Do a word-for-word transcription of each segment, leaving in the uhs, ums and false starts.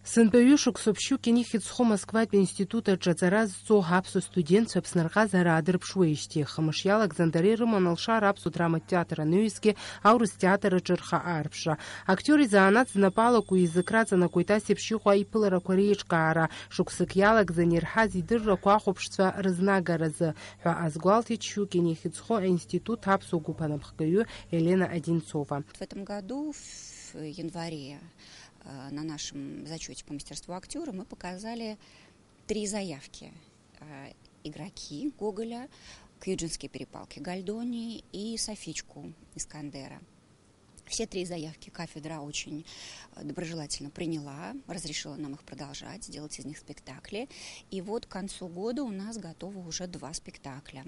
Сынтәаҩы шықәсоуп Щукин ихьӡ зху Москватәи аинститут аҿы аҵара зҵо аԥсуа студентцәа Аԥсны рҟазара аадырԥшуеижьҭеи. Хымш иалагӡан дара ирыман алшара аԥсуа драматә театр анаҩсгьы аурыс театр аҿы рхы аарԥшра. Актиор изанааҭ знапы алаку изы краҵанакуеит ас еиԥш иҟоу аиԥыларақәа реиҿкаара. Шықәсык иалагӡан ирҳаз идыррақәа ахәаԥшцәа рызнагаразы ҳәа азгәалҭеит Щукин ихьӡ зху аинститут аԥсуа гәыԥ анапхгаҩы Елена Одинцова. В этом году, в январе, э, на нашем зачёте по мастерству актёра мы показали три заявки. Э, «Игроки» Гоголя, «Кьюджинские перепалки» Гольдони и «Софичку» Искандера. Все три заявки кафедра очень, э, доброжелательно приняла, разрешила нам их продолжать, делать из них спектакли. И вот к концу года у нас готово уже два спектакля.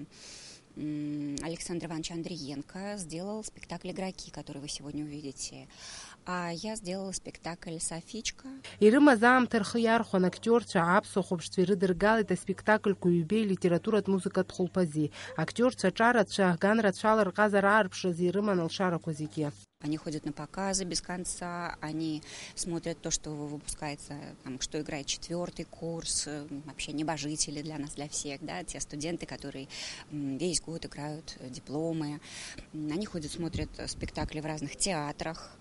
М, Александр Иванович Андриенко сделал спектакль «Игроки», который вы сегодня увидите. А я сделала спектакль «Софичка». Ирымаз аамҭа рхы иархәан актиорцәа, аԥсуа хәаԥшцәа ирыдыргалеит аспектакльқәа ҩбеи литературатә музыкатә хәылԥази. Актиорцәа аҿарацәа, ганрацәала рҟазара аарԥшразы ирыман алшарақәа зегьы. Они ходят на показы без конца, они смотрят то, что выпускается, там, что играет четвёртый курс, э, вообще небожители для нас, для всех, да, те студенты, которые, м, весь год играют, э, дипломы. М, они ходят, смотрят, э, спектакли в разных театрах,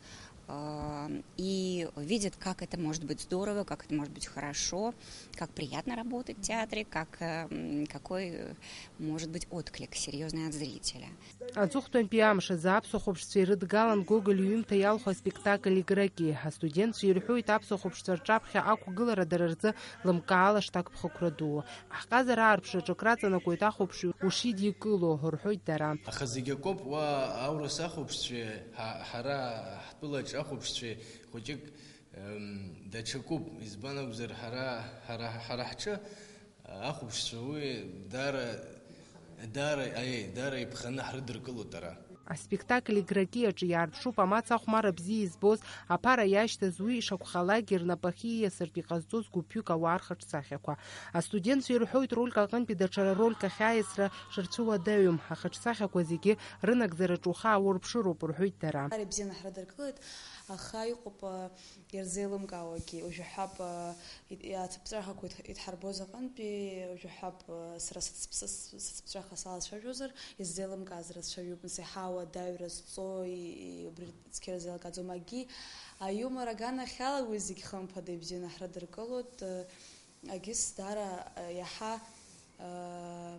а, и видят, как это может быть здорово, как это может быть хорошо, как приятно работать в театре, как, э, м, какой, э, может быть отклик серьёзный от зрителя. Аҵыхәтәантәи амш азы аԥсуа хәаԥшцәа ирыдгалан Гоголь иҩымҭа иалху аспектакль «Игроки». Астудентцәа ирҳәоит аԥсуа хәаԥшцәа рҿаԥхьа ақәгылара дара рзы лымкаала шҭак ԥхықәра дуу. Ҳҟазара аарԥшраҿы краҵанакуеит ахәаԥшҩы ушидикыло, рҳәоит дара. Аха зегь акоуп, уа аурыс ахәаԥшцәеи ҳа-, ҳара ҳтәылаҿ ахәаԥшцәеи хәыҷык, эм, даҽакуп. Избан акәзар, ҳара, ҳара, ҳара ҳҿы ахәаԥшцәа уи даара, даара, аиеи, даара иԥханы ҳрыдыркылоит ара. Аспектакль «Игроки» аҿы иаарԥшуп амаца ахәмарра бзиа избоз, аԥара иашьҭаз, уи ишакәхалакгьы рнапахьы ииасыртә иҟазҵоз гәыԥҩык ауаа рхаҿсахьақәа. Астудентцәа ирҳәоит, рольк аҟынтәи даҽа рольк ахь аиасра шырцәыуадаҩым, ахаҿсахьақәа зегьы рынагӡараҿы ухы ааурԥшыроуп, рҳәоит дара. Ара ибзианы ҳрыдыркылеит, аха иҟоуп, а, ирзеилымкаауагьы. Уажәы ҳәап, а, и-, иацыԥҵәахақәа идҳ-, идҳарбоз аҟынтәи, уажәы ҳәап, а, сара сыцыԥ-, сыц-, сыцыԥҵәаха салацәажәозар, иззеилымкааз рацәаҩуп, нас иаҳа ауадаҩра зҵо, и-, и-, убри цқьа ирзеилкааӡом. Акгьы аиумор аганахьала уи зегь хымԥада ибзианы ҳрыдыркылоит, а, акгьы даара, а, иаҳа, а,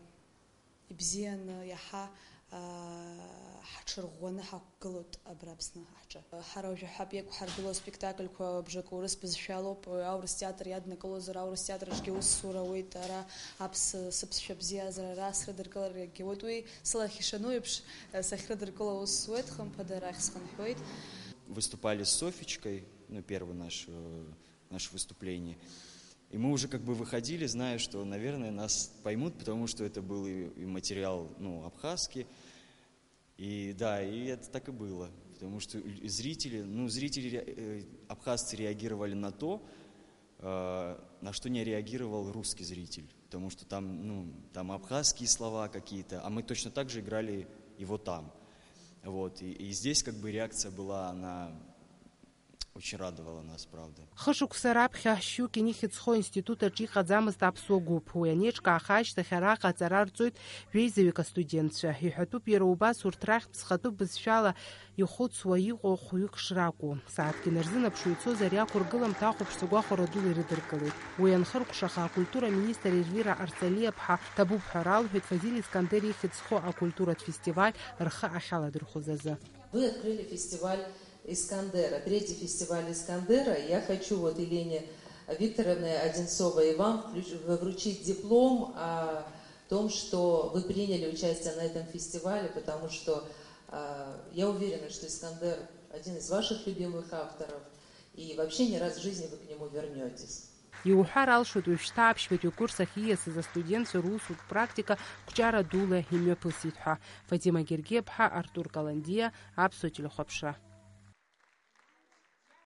ибзианы, иаҳа, аа, ҳаҽырӷәӷәаны ҳақәгылоит абра Аԥсны ҳҿы. Ҳара уажәы ҳәап иақәҳаргылоу аспектакльқәа бжак урыс бызшәа алоуп, аурыс театр иаднакылозар, аурыс театр аҿгьы аусура ауеит, ара аԥс-, сыԥсшәа бзиазар, ара срыдыркыларагьы ауеит. Уи сылахь ишану еиԥш, сахьрыдыркыло аус зуеит, хымԥада арахь схынҳәуеит. Выступали с Софичкой, ну, первый наш, э, наше выступление. И мы уже как бы выходили, зная, что, наверное, нас поймут, потому что это был и, и материал, ну, абхазский. И да, и это так и было. Потому что лю-, зрители, ну, зрители, ре-, э, абхазцы реагировали на то, э, на что не реагировал русский зритель. Потому что там, ну, там абхазские слова какие-то, а мы точно так же играли его там. Вот, и, и здесь как бы реакция была, она очень радовало нас, правда. Хышықәса раԥхьа Щукин ихьӡ зху аинститут аҿы иҟаӡамызт аԥсуа гәыԥ. Уи анеиҿкааха ашьҭахь араҟа аҵара арҵоит ҩеизаҩык астудентцәа. Иҳәатәуп иара убас урҭ рахьтә зхатәы бызшәала ихәыцуа иҟоу хәҩык шракәу. Сааҭк инарзынаԥшуа ицоз ари ақәыргыламҭа ахәаԥшцәа гәахәара дула ирыдыркылеит. Уи анхыркәшаха, акультура аминистр Ельвира Арсалиаԥҳа ҭабуп ҳәа ралҳәеит Фазиль Искандер ихьӡ зху акультуратә фестиваль рхы ахьаладырхәыз азы. Вы открыли фестиваль Искандера, третий фестиваль Искандера. Я хочу вот Елене Викторовне Одинцовой и вам включ-, в-, вручить диплом о том, что вы приняли участие на этом фестивале, потому что, а, я уверена, что Искандер один из ваших любимых авторов, и вообще не раз в жизни вы к нему вернётесь. Иуҳәар алшоит, уажәшьҭа аԥшьбатәи акурс ахь ииасыз астудентцәа русутә практика қәҿиара дула имҩаԥысит ҳәа. Фатима Гергиаԥҳа, Артур Каландиа, Аԥсуа телехәаԥшра.